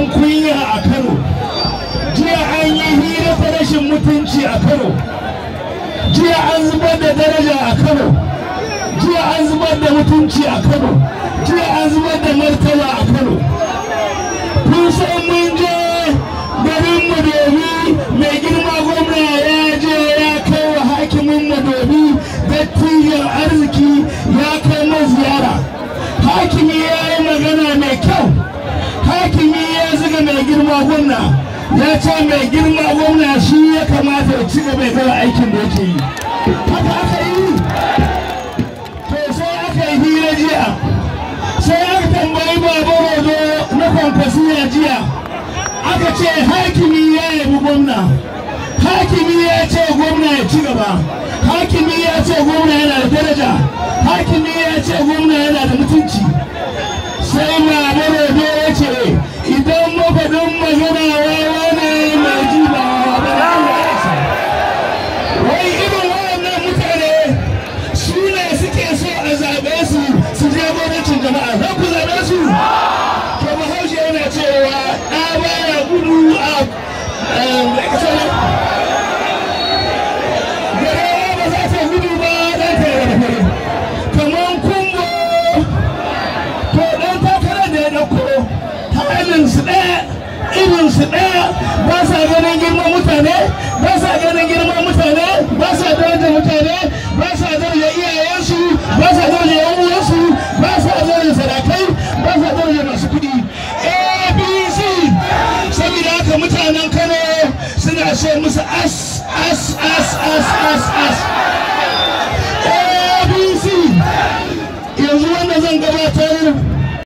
abun kunya a Kano. Jiya an yi hira ta rashin mutunci a Kano. Jiya an zubar da daraja a Kano. Jiya an zubar da mutunci a Kano. Jiya an zubar da martaba a Kano. Kun san mun je garin Madobi, mai girma gwamna ya je ya kai wa hakimin Madobi, dattijan arziki, ya kai mai ziyara. Hakimi ya yi magana mai kyau. Hakimi ya zuga mai girma gwamna, ya ce mai girma gwamna shi ya kamata ya ci gaba ya aikin da yake yi. Haka aka yi. To sai aka yi hira jiya, sai aka tambayi Baba Rodo na Kwankwasiya jiya, aka ce hakimi ya yabi gwamna, hakimi ya ce gwamna ya ci gaba, hakimi ya ce gwamna yana da daraja, hakimi ya ce gwamna yana da mutunci. Sai Baba Rodo ya ce idan mafaɗin magana wawa ne, mai ji ba ba. Wai irin waɗannan mutane su ne suke so a zaɓe su su je gwamnatin jama'a? Za ku zaɓe su? To Bahaushe yana cewa ɗa baya gudu a garewa, ba za ta gudu ba ɗan ta yi rarrafe kamar kumbo. To ɗan takarar da ya ɗauko, halin su ɗaya, irin su ɗaya, ba sa ganin girman mutane, ba sa ganin girman mutane, ba sa daraja mutane, ba sa daraja iyayensu, ba sa daraja yan uwansu, ba sa daraja sarakai, ba sa daraja masu kuɗi. APC. Saboda haka mutanen Kano suna so musu as as as as as as APC. Yanzu wanda zan gabatar